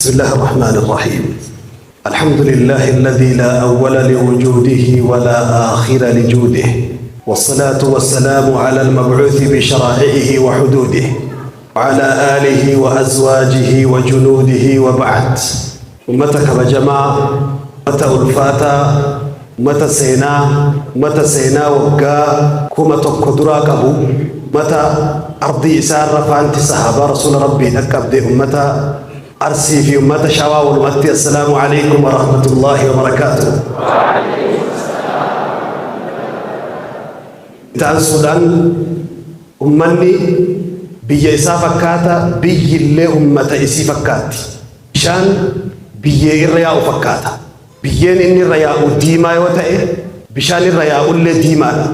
بسم الله الرحمن الرحيم. الحمد لله الذي لا أول لوجوده ولا آخر لجوده، والصلاة والسلام على المبعوث بشرائعه وحدوده، وعلى آله وأزواجه وجنوده، وبعد. Ummata kabajamaa, ummata ulfaataa, ummata seenaa, ummata seenaa waggaa 1000 duraa qabu, ummata ardii isaarra faanti sahaabaa rasuula rabbii dhaqqabde, ummata Arsii fi ummata Shawaa walumatti, assalaamu alaikum warahmatullaahi wabarakaatuh. Itti aansuudhaan, ummanni biyya isaa fakkaata, biyyillee ummata isii fakkaatti. Bishaan biyyee irra yaa'u fakkaata. Biyyeen inni irra yaa'u diimaa yoo ta'e, bishaan irra yaa'ullee diimaadha.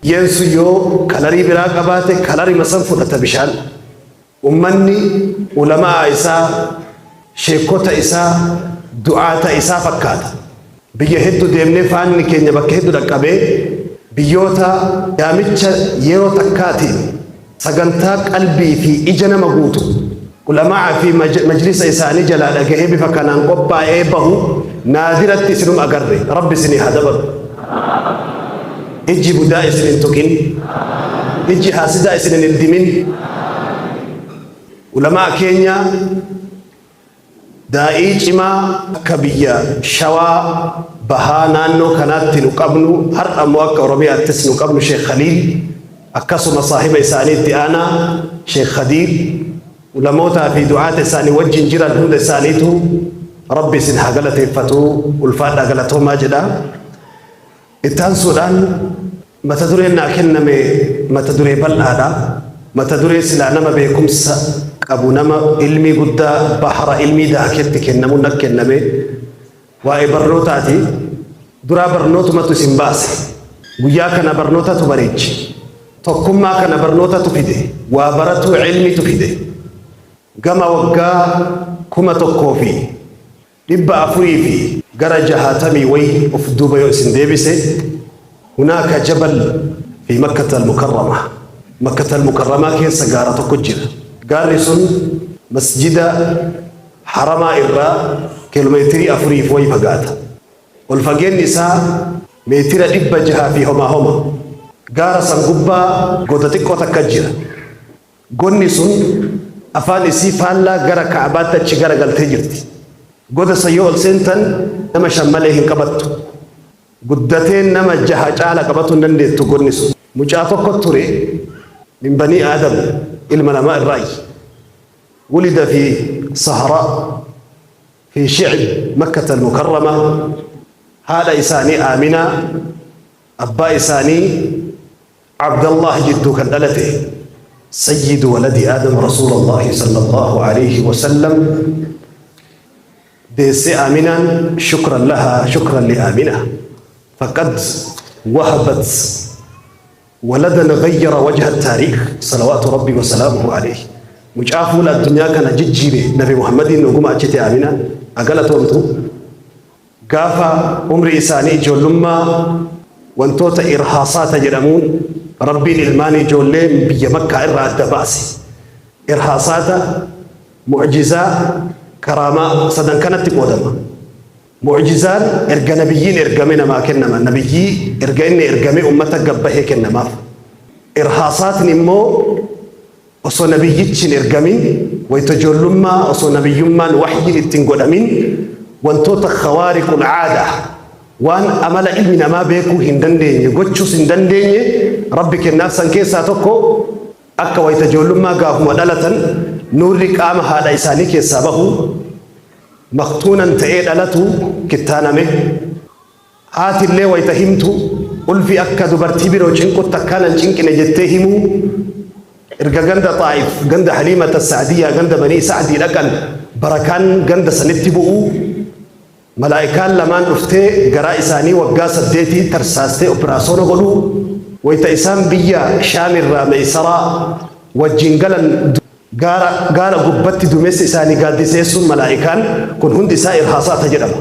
Biyyeen sun yoo kalarii biraa qabaate, kalarima san fudhata bishaan. Ummanni ulamaa isaa, sheekota isaa, du'aata isaa fakkaata. Biyya hedduu deemnee faanni keenya bakka hedduu dhaqqabee, biyyoota yaamicha yeroo takkaatiin sagantaa qalbii fi ija nama guutu ulamaa fi majlisa isaanii jalaa dhagahee bifa kanaan qophaa'ee bahu naadiratti isinuma agarre. Rabbi isinii haa dabalu. Ijji budaa isin hin tuqin. Ijji haasidaa isin hin dimin. Ulamaa keenya daa'ii cimaa akka biyya Shawaa Bahaa naannoo kanaatti nu qabnu, har'a immoo akka Oromiyaattis nu qabnu, Sheekh Khaliil, akkasuma saahiba isaanii itti aanaa Sheekh Khadiir, ulamootaa fi du'aata isaanii wajjin jiran hunda isaaniitu Rabbi isin haa galateeffatu, ulfaadhaa, galatoomaa jedha. Itti aansuudhaan, mata dureen naa kenname mata duree bal'aadha. Mata duree silaa nama beekumsa qabu, nama ilmii guddaa bahara ilmii daaketti kennamu na kenname. Waa'ee barnootaati. Duraa barnootumatu isin baase. Guyyaa kana barnootatu bareeche. Tokkummaa kana barnootatu fide. Waa baratuu ilmitu fide. Gama waggaa 1400 fi gara 60 wayi of duuba yoo isin deebise, hunaaka jabal fi Makkata al-Mukarrama. Makkata al-Mukarramaa keessa gaara tokko jira. Gaarri sun masjida haramaa irraa kiiloomeetirii 4f wayi fagaata. Ol fageenyi isaa meetira 600 fi homaa homa. Gaara san gubbaa goda xiqqoo takka jira. Gonni sun afaan isii faallaa gara Ka'abaatti achi gara galtee jirti. Goda san yoo ol seentan nama shan malee hin qabattu. Guddateen nama jaha caala qabatu hin dandeettu gonni sun. Mucaa tokko ture, min banii Aadam, ilma namaa irraayi. Wulida fi Sahraa fi shicb Makkata al-Mukarrama. Haadha isaanii Aaminaa, abbaa isaanii Abdallah jidduu kan dhalate, sayyidu waladi Aadam Rasuulallahi sallallahu alayhi wa sallam deesse Aaminaan. Shukran laha, shukran li Aamina, faqad wahabat waladan ghayyara wajha taariikh, salawaatu rabbi wa salaamuhu alayhi. Mucaa fuula addunyaa kana jijjiire, Nabi Muhammadiin, dhuguma achite Aaminaan agalatoomtu. Gaafa umrii isaanii ijoollummaa wantoota irhaasaata jedhamuun Rabbiin ilmaan ijoollee biyya Makkaa irraa adda baase. Irhaasaata, mu'jizaa, karaamaa sadan kanatti qoodama. Mu'jizaan erga nabiyyiin ergame namaa kennama. Nabiyyii erga inni ergame ummata gabbahee kennamaaf. Irhaasaatni immoo osoo nabiyyichi hin ergamin, wayita ijoollummaa, osoo nabiyyummaan waxyiin ittiin godhamin, wantoota khawaariqul aadaa, waan amala ilmi namaa beekuu hin dandeenye, gochuus hin dandeenye, Rabbi kennaaf. San keessaa tokko akka wayita ijoollummaa gaafuma dhalatan nuurri qaama haadha isaanii keessaa bahu, maktuunan ta'ee dhalatu, kittaaname. Haati illee wayita himtu ulfi akka dubartii biroo cinqutti akkaanan cinqine jettee himuu. Erga ganda Xaa'if, ganda Haliimata Sa'diyyaa, ganda Banii Sa'dii dhaqan, barakaan ganda sanitti bu'uu, malaa'ikaan lamaan dhuftee garaa isaanii waggaa 8 tarsaastee opiraasoona godhuu, wayita isaan biyya Shaamirraa Meeysaraa wajjin galan gaara gaara gubbatti duumessi isaanii gaaddiseessuun malaa'ikaan kun hundi isaa irhaasaata jedhama.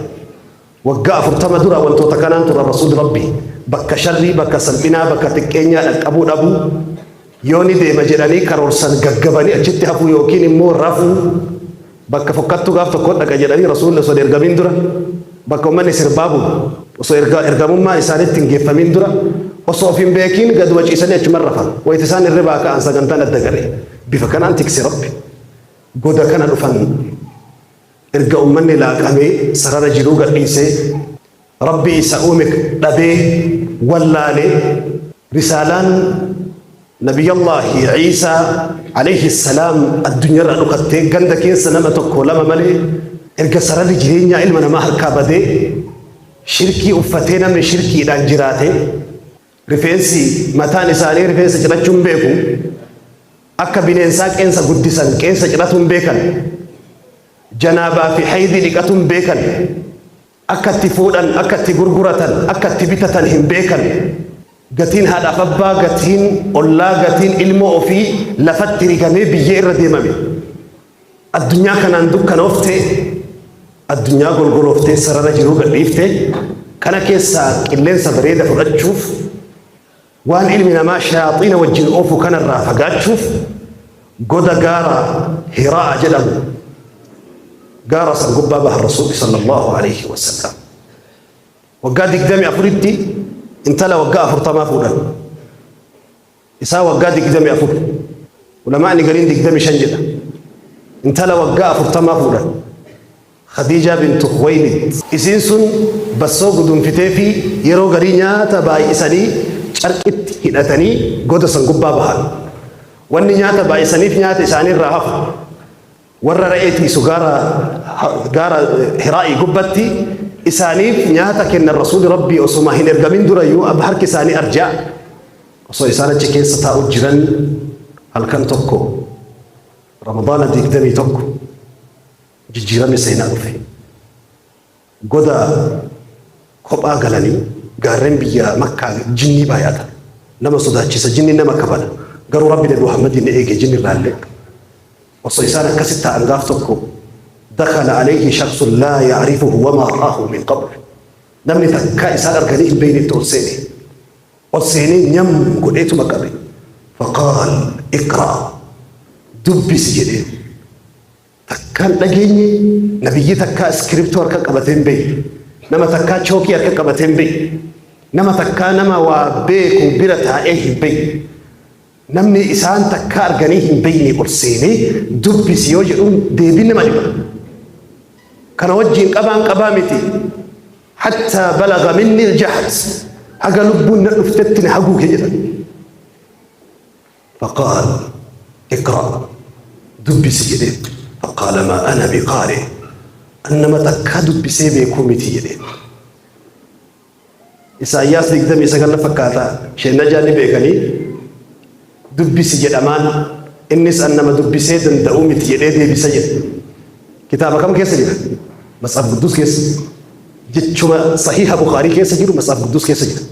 Waggaa 40 dura wantoota kanaan tura Rasuulli Rabbii. Bakka sharrii, bakka salphinaa, bakka xiqqeenyaa dhaqqabuu dhabuu, yoo ni deema jedhanii karoorsan gaggabanii achitti hafuu yookiin immoo rafuu. Bakka fokkattuu gaaf tokko dhaqa jedhanii Rasuulli osoo hin ergamin dura, bakka ummanni sirbaa bulu, osoo ergamummaan isaanitti hin geeffamin dura, osoo of hin beekin gaduma ciisanii achuman rafan. Wayita isaan hirribaa ka'an sagantaan adda gale. Bifa kanaan tikse Rabbi. Goda kana dhufan erga ummanni laaqamee sarara jiruu gadhiisee, Rabbii isa uume dhabee wallaalee, risaalaan Nabiyallaahi Iisaa alayhi salaam addunyarraa dhukattee ganda keessa nama tokko lama malee, erga sararri jireenyaa ilma namaa harkaa badee, shirkii uffatee namni shirkiidhaan jiraate, rifeensi mataan isaanii rifeensa cirachuu hin beeku, akka bineensaa qeensa guddisan, qeensa ciratuu hin beekan, janaabaa fi haydii dhiqatuu hin beekan, akka itti fuudhan, akka itti gurguratan, akka itti bitatan hin beekan. Gatiin haadhaaf abbaa, gatiin ollaa, gatiin ilmoo ofii lafatti rigamee biyyee irra deemame. Addunyaa kanaan dukkanooftee, addunyaa golgolooftee sarara jiruu gadhiifte, kana keessaa qilleensa bareeda fudhachuuf, waan ilmi namaa shayaaxiina wajjin oofu kanarraa fagaachuuf, goda gaara Hiraa'a jedhamu gaara san gubbaa bahan Rasuulli sallallahu alaihi wasallam. Waggaa 24tti intala waggaa 40 fuudhan. Isaa waggaa 24. Ulamaa'ni gariin 25 jedha. Intala waggaa 40 fuudhan. Khadiijaa bintu Khuwaylid. Isiin sun bassoo gudunfitee fi yeroo garii nyaata baay'isanii carqitti hidhatanii goda san gubbaa bahan. Wanni nyaata baay'isaniif nyaata isaanii irraa hafu. Warra re'ee tiisu gaara gaara Hiraa'ii gubbatti isaaniif nyaata kennan. Rasuuli Rabbii osuma hin ergamin durayyuu harki isaanii arjaa. Osoo isaan achi keessa taa'u jiran, halkan tokko Ramadaana 21 jijjiiramni seenaa dhufe. Goda kophaa galanii, gaarreen biyya Makkaa jinnii baay'ata. Nama sodaachisa, jinni nama kabala. Garuu Rabbi Nabi Muhammadiin ni eege jinni irraallee. Osoo isaan akkasitti taa'an gaaf tokko dakhala alayhi shakhsun laa ya'rifuhu wamaa ra'ahu min qabl. Namni takkaa isaan arganii hin beekne itti ol seene. Ol seenee nyam godheetuma qabe. Faqaal iqra, dubbisi jedheen. Takkaan dhageenye, nabiyyi takkaa iskiriptoo harka qabatee hin beekne. Nama takkaa chookii harka qabatee hin beekne. Nama takkaa nama waa beeku bira taa'ee hin beekne. Namni isaan takkaa arganii hin beekne ol seenee dubbisi yoo jedhuun deebiin nama dhiba. Kana wajjin qabaan qabaa miti. Hattaa balaga minni al-jahd. Haga lubbuun na dhuftetti na haguuge jedhan. Faqaal iqra, dubbisi jedheen. Faqaala maa ana biqaari, an nama takkaa dubbisee beekuu miti jedheen. Isaayyaas 29 na fakkaata, Sheek Najaa ni beekanii, dubbisi jedhamaan innis an nama dubbisee danda'uu miti jedhee deebisa jedhe. Kitaaba kam keessa jira? Matsaaf Quddus keessa. Jechuma Sahiha Bukhaarii keessa jiru Matsaaf Quddus keessa jira.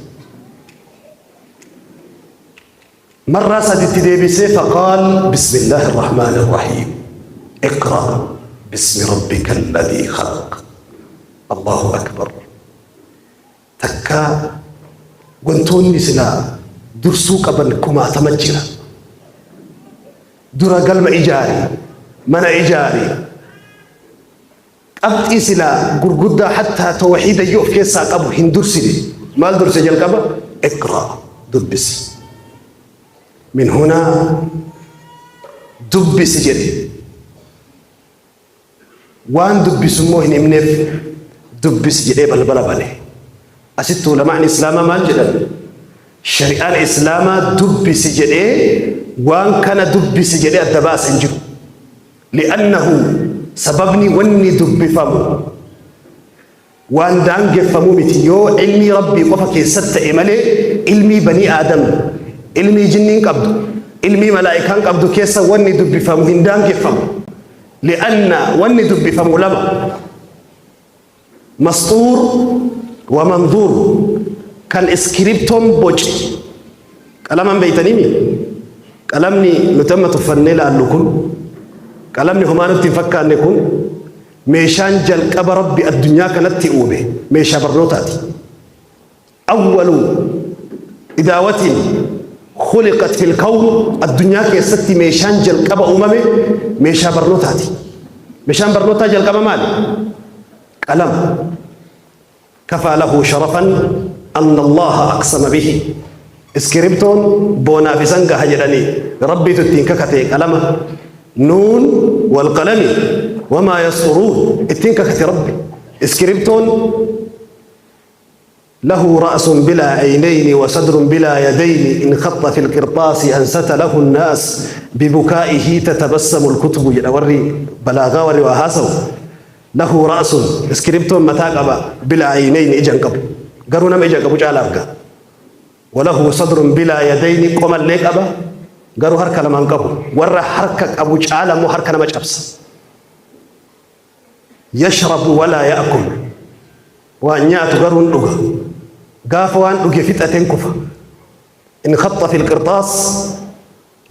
Marraa saditti deebisee, faqaal bismillaahi irrahmaani irrahiim, iqra bismi rabbika alladhii khalaq. Allahu akbar. Takkaa wantoonni silaa dursuu qaban kumaatama jira. Dura galma ijaari, mana ijaari, qabxii silaa gurguddaa hattaa tawxiidayyuu of keessaa qabu hin dursine. Maal durse jalqaba? Iqra, dubbisi. Min hunaa dubbisi jedhe. Waan dubbisu immoo hin himneef. Dubbisi jedhee balbala bane. Asitti ulamaan islaamaa maal jedhan? Shari'aan islaamaa dubbisi jedhee waan kana dubbisi jedhee adda baase hin jiru. Li'annahu sababni wanni dubbifamu waan daangeffamuu miti yoo ilmii Rabbii qofa keessatti ta'e malee. Ilmii banii Aadam, ilmii jinniin qabdu, ilmii malaa'ikaan qabdu keessa wanni dubbifamu hin daangeffamu. Li'anna wanni dubbifamu lama: masxuur wa manduur. Kan iskiriptoon boce, qalaman beeytaniimi, qalamni nuti amma tuffannee laallu kun, qalamni homaa nutti hin fakkaanne kun, meeshaan jalqaba Rabbi addunyaa kanatti uume meeshaa barnootaati. Awwalu idaawatiin khuliqat fil kawn, addunyaa keessatti meeshaan jalqaba uumame meeshaa barnootaati. Meeshaan barnootaa jalqaba maali? Qalama. Kafaa lahu sharafan anna Allaha aqsama bihi. Iskiriptoon boonaaf isan gaha jedhanii Rabbiitu ittiin kakate qalama. Nuun wal qalami wamaa yasxuruun ittiin kakate Rabbi. Iskiriptoon له رأس بلا عينين وصدر بلا يدين إن خط في القرطاس أنست له الناس ببكائه تتبسم الكتب jedha warri balaagaa warri waa haasawu. له رأس iskiriptoon mataa qaba بلا عينين ija hin qabu garuu nama ija qabu caala arga. وله صدر بلا يدين qomallee qaba garuu harka lamaan qabu warra harka qabu caala immoo harka nama cabsa. يشرب ولا يأكل waan nyaatu garuu hin dhuga gaafa waan dhuge fixateen kufa. إن خط في القرطاس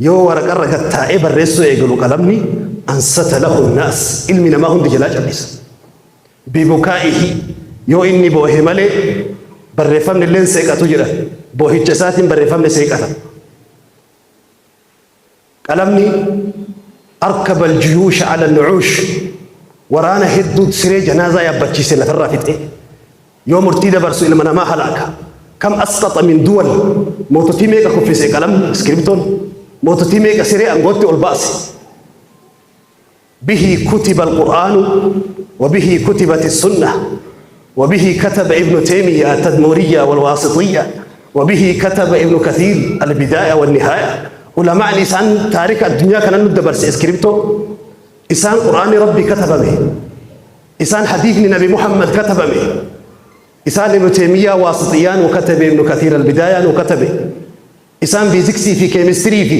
yoo waraqarra gattaa'ee barreessuu eegalu qalamni أنصت له الناس ilmi namaa hundi jalaa callisa. ببكائه yoo inni boohe malee barreeffamni illeen seeqatu jedha boohicha isaatiin barreeffamni seeqata. Qalamni أركب الجيوش على النعوش waraana hedduu siree janaazaa yaabbachiise lafarraa fixee yoo murtii dabarsu ilma namaa halaaka. كم أسقط من دول moototii meeqa kuffise qalamni iskiriptoon moototii meeqa siree aangootti ol baase. به كتب القرآن وبه كتبت السنة وبه كتب ابن تيمية التدمرية والواسطية وبه كتب ابن كثير البداية والنهاية. علماء isaan taarika addunyaa kana nu dabarse iskiriptoo isaan qur'aanni Rabbi katabame isaan hadiisni Nabi Muhammad katabame isaan Ibnu Teemiyyaa waasixiyyaa nu katabe Ibnu Kathiir albidaaya nu katabe isaan fiiziksii fi keemistirii fi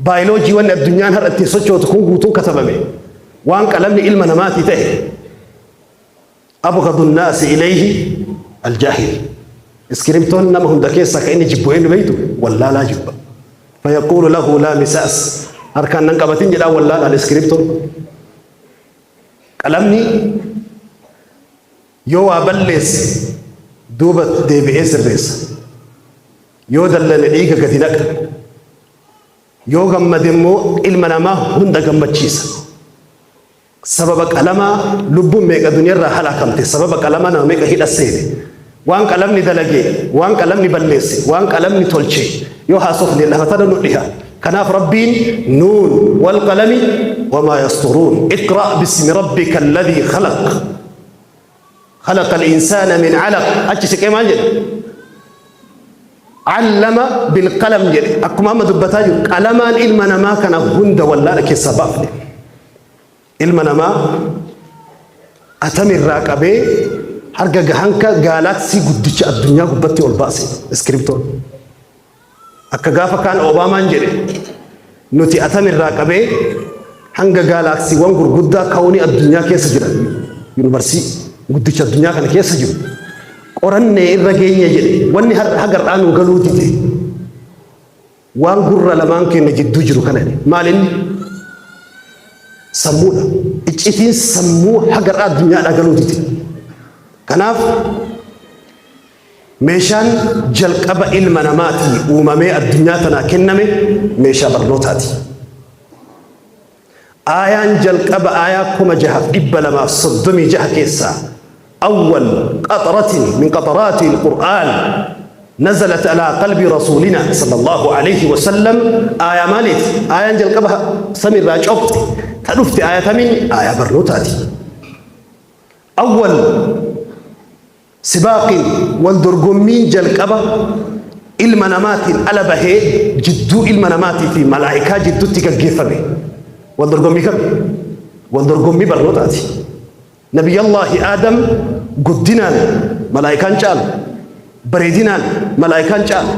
baayoloojii wanni addunyaan har'a ittiin sochootu kun guutuun katabame waan qalamni ilma namaatii ta'e. أبغض الناس إليه الجاهل iskiriptoon nama hunda keessaa ka inni jibbu eenyu beeytu? Wallaalaa jibba. فيقول له لا مساس harkaan nan qabatin jedhaa wallaalaan iskiriptoon. Qalamni yoo waa balleesse duuba deebi'ee sirreessa yoo dallane dhiiga gadi naqa yoo gammade immoo ilma namaa hunda gammachiisa. Sababa qalamaa lubbuun meeqa duniyaarraa halaakamte sababa qalamaa nama meeqa hidha seene waan qalamni dalage waan qalamni balleesse waan qalamni tolche yoo haasofne lafa tana nu dhiha. Kanaaf Rabbiin نون والقلم وما يسطرون اقرأ باسم ربك الذي خلق خلق الإنسان من علق achi siqee maal jedhe? علم بالقلم jedhe. Akkuma amma dubbataa jiru qalamaan ilma namaa kana hunda wallaala keessaa baafne ilma namaa atamirraa qabee harga hanka gaalaaksii guddicha addunyaa gubbatti ol baase iskiriptoon. Akka gaafa kaan Obaamaan jedhe nuti atamirraa qabee hanga gaalaaksiiwwan gurguddaa kawnii addunyaa keessa jiran yuunivarsii guddicha addunyaa kana keessa jiru qorannee irra geenye jedhe wanni hagar'aa nuu galuu dide waan gurra lamaan keenya jidduu jiru kana jedhe. Maal inni? Sammuudha. Iccitiin sammuu hagar'aa addunyaadhaa galuu dide. Kanaaf meeshaan jalqaba ilma namaatii uumamee addunyaa tanaa kenname meeshaa barnootaati. Aayaan jalqaba aayaa 6236 keessaa أول قطرة من قطرات القرآن نزلت على قلب رسولنا صلى الله عليه وسلم آية maaliiti? Aayaan jalqaba samiirraa cobte ta dhufte aaya tamiin? Aayaa barnootaati. أول سباق wal dorgommiin jalqaba ilma namaatiin ala bahee jidduu ilma namaatii fi malaayikaa jidduutti gaggeeffame wal dorgommii kam? Wal dorgommii barnootaati. Nabiyyallaahi Aadam guddinaan malaayikaan caalu bareedinaan malaayikaan caalu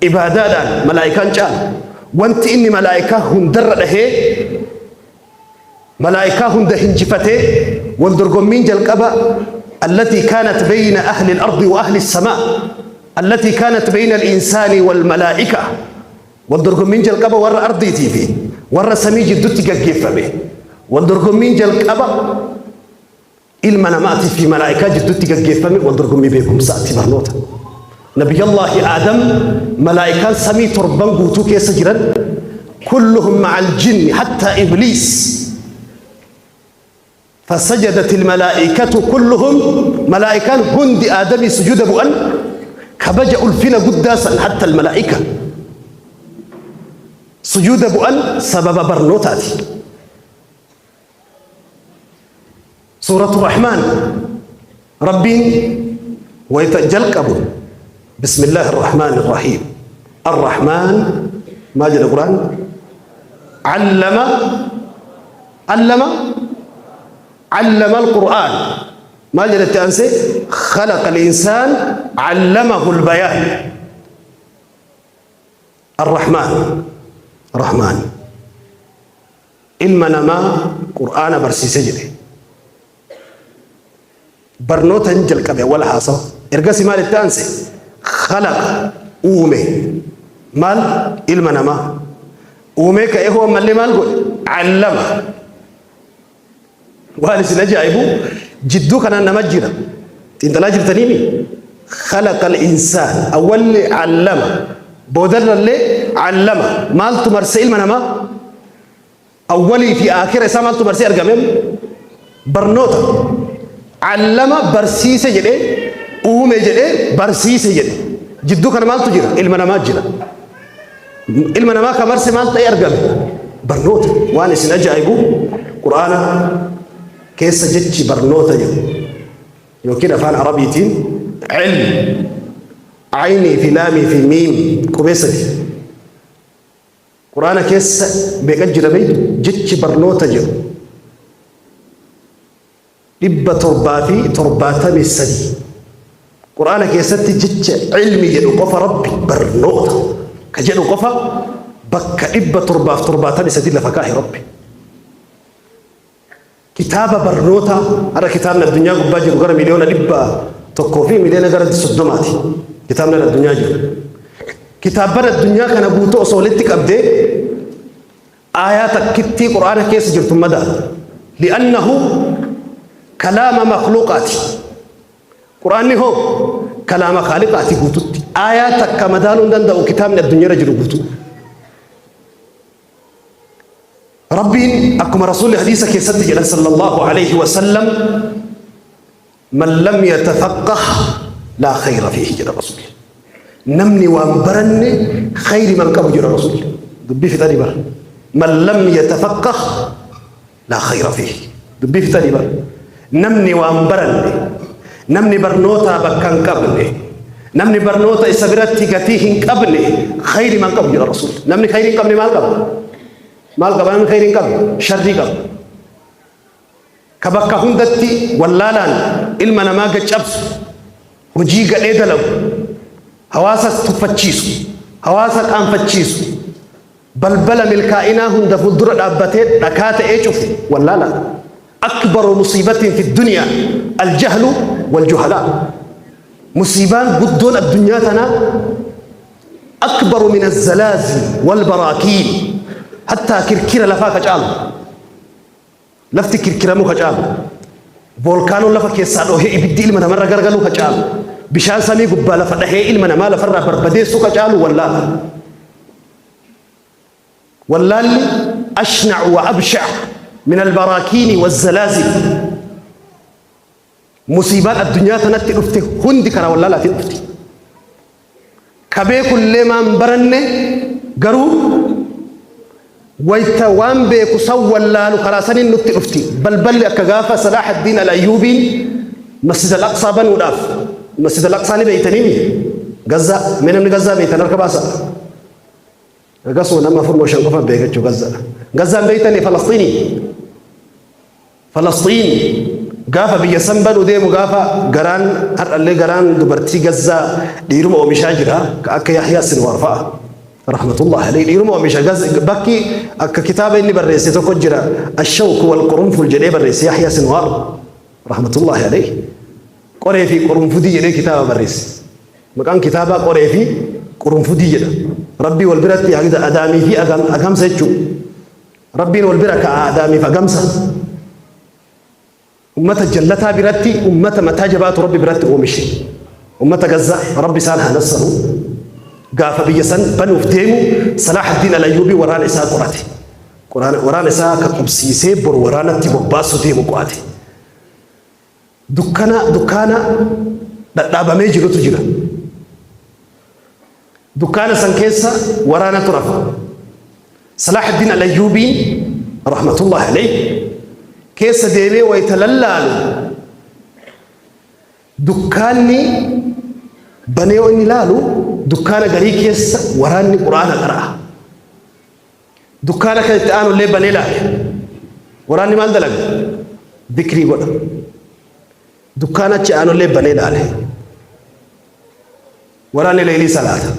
ibaadaadhaan malaayikaan caalu wanti inni malaayikaa hundarra dhahee malaayikaa hunda hinjifatee wal dorgommiin jalqaba التي كانت بين أهل الأرض وأهل السماء التي كانت بين الإنسان والملائكة wal dorgommiin jalqaba warra ardiitii fi warra samii jidduutti gaggeeffame wal dorgommiin jalqaba ilma namaatii fi malaayikaa jidduutti gaggeeffame wal dorgommii beekumsaati barnoota. Nabiyyallaahi Aadam malaayikaan samii torban guutuu keessa jiran كلهم مع الجن حتى إبليس. فسجدت الملائكة كلهم، ملائكان هند آدمي سجود بؤن كبجأ الفين قداسا، حتى الملائكة سجود بؤن سبب برنوتاتي. سورة الرحمن ربين ويتجلقب بسم الله الرحمن الرحيم. الرحمن ما جاء القرآن علم، علم، علم القرآن. ما جاء التأنسي خلق الإنسان علمه البيان. الرحمن رحمن ilma namaa qur'aana barsiise jedhe. Barnoota hin jalqabe wal haasawa. Ergasii maal itti aanse? Khalaqa, uume. Maal? Ilma namaa uumee ka'ee hoo ammallee maal godhe? Allama. Waan isin ajaa'ibu jidduu kanaan nama jira. Xiinxalaa jirtaniimi? Khalaqa al-insaan awwalli allama, boodarrallee allama. Maaltu marse ilma namaa? Awwalii fi aakhira isaa maaltu marsee argame? Barnoota. Allama, barsiise jedhee, uume jedhee, barsiise jedhe. Jidduu kana maaltu jira? Ilma namaa jira. Ilma namaa ka marse maal ta'ee argame? Barnoota. Waan isin ajaa'ibu qur'aana keessa jechi barnoota jedhu yookiin afaan arabiitiin ilm, aynii fi laamii fi miim, qubee sadi. Qur'aana keessa meeqa jira beektu jechi barnoota jedhu? 773. Qur'aana keessatti jecha ilmi jedhu qofa, rabbi barnoota ka jedhu qofa bakka 773 lafa kaa'e rabbi. Kitaaba barnoota har'a kitaabni addunyaa gubbaa jiru gara 100,000,000 fi gara 30,000,000ti kitaabni addunyaa jiru. Kitaabban addunyaa kana guutuu osoo walitti qabdee aayaa takkittii qur'aana keessa jirtu madaala. Li'annahu kalaama makhluuqaati. Qur'aanni hoo kalaama khaaliqaati guututti. Aayaa takka madaaluu hin danda'u kitaabni addunyaarra jiru guutuu. Rabbiin akkuma rasuulli hadiisa keessatti jedhan sallallahu alayhi wa sallam, man lam yatafaqqah laa khayra fiihi jedha rasuulli. Namni waan baranne khayri man qabu jedha rasuulli. Dubbii fixanii bara. Man lam yatafaqqah laa khayra fiihi. Dubbii fixanii bara. Namni waan baranne, namni barnootaa bakka hin qabne, namni barnoota isa biratti gatii hin qabne khayri man qabu jedha rasuulli. Namni khayri hin qabne maal qaba? Maal qaba namni khayri hin qabne? Sharrii qaba. Ka bakka hundatti wallaalaan ilma namaa gaccabsu, hojii gadhee dalagu, hawaasa tuffachiisu, hawaasa qaanfachiisu, balbala milkaa'inaa hunda fuuldura dhaabbatee dhakaa ta'ee cufu wallaalaadha. Akbaru musiibatin fi dunyaa aljahlu waljuhalaa. Musiibaan guddoon addunyaa tanaa akbaru min azzalaazil walbaraakiin, hattaa kirkira lafaa ka caalu, lafti kirkiramuu ka caalu, voolkaanoon lafa keessaa dhohee ibiddi ilma namarra garagaluu ka caalu, bishaan samii gubbaa lafa dhahee ilma namaa lafarraa barbadeessuu ka caalu wallaala. Wallaalli ashna'u wa abshac min albaraakiini wazzalaazil. Musiibaan addunyaa tanatti dhufte hundi karaa wallaalaatiin dhufti. Ka beekullee maan baranne garuu wayta waan beeku san wallaalu karaa saniin nutti dhufti. Balballi akka gaafa Salaah Addiin Al-Ayyuubiin Masjid Al-Aqsaa banuudhaaf. Masjid Al-Aqsaa ni beeytaniimi? Gazzaa. Mee namni Gazzaa beeytan harka baasa. Akkasuma nama afur moo shan qofa beeka jechuu Gazzaa. Gazzaan beeytanii? Falasxiinii. Falasxiin gaafa biyya san banuu deemu, gaafa garaan har'allee garaan dubartii Gazzaa dhiiruma oomishaa jira, ka akka Yahyaa Sinwaar fa'a. Rahmatullah alayhi, dhiiruma oomisha. Bakki akka kitaaba inni barreesse tokko jira, Ashawk wal Qurunful jedhee barreesse Yahyaa Sinwaar rahmatullahi alayhi. Qoree fi qurunfudii jedhee kitaaba barreesse. Maqaan kitaabaa qoree fi qurunfudii jedha. Rabbii wal biratti adaamii fi agamsa jechuudha. Rabbiin wal bira ka'a adaamii fi agamsa. Ummata jallataa biratti ummata mataa jabaatu Rabbi biratti oomishe. Ummata Gazzaa Rabbi isaan haa nassaru. Gaafa biyya san banuuf deemu Salaah Addiin Al-Ayyuubii waraana isaa qorate. Waraana isaa ka qubsiisee boru waraanatti bobbaasu deemu qo'ate. Dukkana dukkaana dhadhaabamee jirutu jira. Dukkaana san keessa waraanatu rafa. Salaahuddin Al-Ayyuubiin rahmatullahi alayhi keessa deemee wayita lallaalu dukkaanni banee yoo inni laalu dukkaana garii keessa waraanni Qur'aana qara'a. Dukkaana kan itti aanu illee banee laale. Waraanni maal dalaga? Dikrii godha. Dukkaana achi aanu illee banee laale. Waraanni leelii salaata.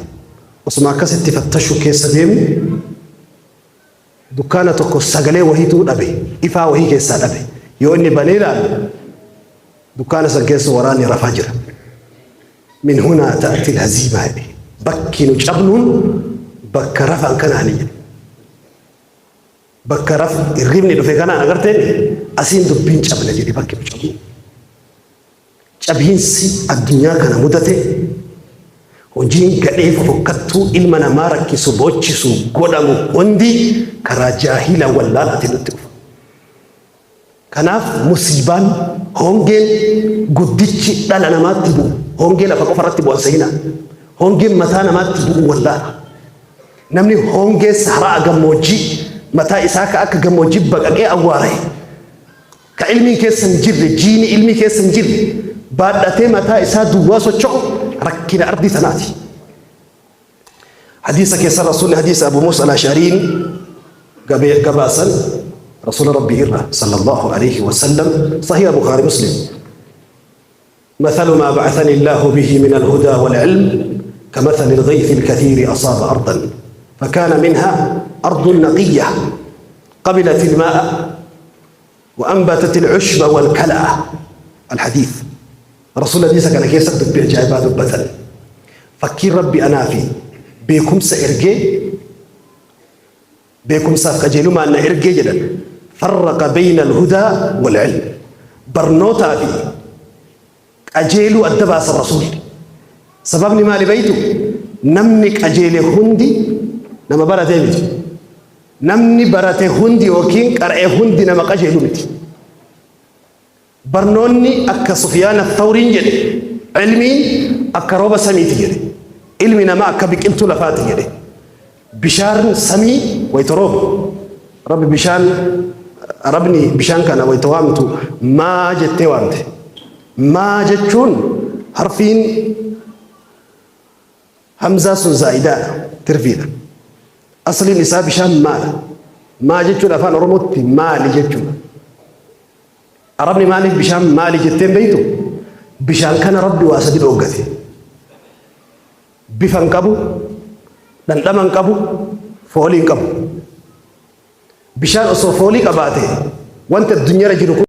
Osuma akkasitti fattashuu keessa deemu dukkaana tokko sagalee wahiituu dhabe, ifaa wahii keessaa dhabe. Yoo inni banee ilaalu dukkaana san keessa waraanni rafaa jira. Min hunaa ta'ti al-haziimaa jedhe. Bakki nu cabnuun bakka rafan kanaani jedhe. Bakka raf hirribni dhufe kanaan agarteen asiin dubbiin cabna jedhe bakki nu cabnu. Cabiinsi addunyaa kana mudate hojiin gadhee fofokkattuu ilma namaa rakkisu boochisu godhamu hundi karaa jaahila wallaalaatiin nutti dhufa. Kanaaf musiibaan, hongeen guddichi dhala namaatti bu'u, hongee lafa qofa irratti bu'an sehinaa. Hongeen mataa namaatti bu'u wallaala. Namni hongee saharaa gammoojjii mataa isaa ka akka gammoojjii baqaqee awwaara'e, ka ilmiin keessa hin jirre, jiini ilmii keessa hin jirre, baadhatee mataa isaa duwwaa socho'u rakkina ardii tanaati. Hadiisa keessa Rasuulli hadiisa Abu Muusa al-Ash'ariin gabaasan Rasuula Rabbii irra sallallahu alayhi wa sallam sahiha Bukhari Muslim. مثل ما بعثني الله به من الهدى والعلم كمثل الغيث الكثير أصاب أرضا فكان منها أرض نقية قبلت الماء وأنبتت العشب والكلأ الحديث Rasuulli hadiisa kana keessatti dubbii ajaa'ibaa dubbatan. Fakkiin Rabbi anaa fi beekumsa ergee beekumsaaf qajeelumaan na ergee jedhan. Farraqa bayna al-hudaa wal ilm. Barnootaa fi qajeeluu adda baasan Rasuulli. Sababni maali beektu? Namni qajeele hundi nama baratee miti. Namni barate hundi yookiin qara'e hundi nama qajeelu miti. Barnoonni akka Sufyaan Athawriin jedhe, ilmiin akka rooba samiiti jedhe. Ilmi namaa akka biqiltuu lafaati jedhe. Bishaan samii wayita roobu. Rabbi bishaan Arabni bishaan kana wayita waamtu maa jettee waamte. Maa jechuun harfiin Hamzaa sun zaa'idaadha, tirfiidha. Asliin isaa bishaan maadha. Maa jechuun afaan Oromootti maali jechuudha. Arabni maaliif bishaan maali jetteen beektu? Bishaan kana Rabbi waa sadi dhooggate. Bifa hin qabu, dhandhama hin qabu, foolii hin qabu. Bishaan osoo foolii qabaate wanti addunyaarra jiru kun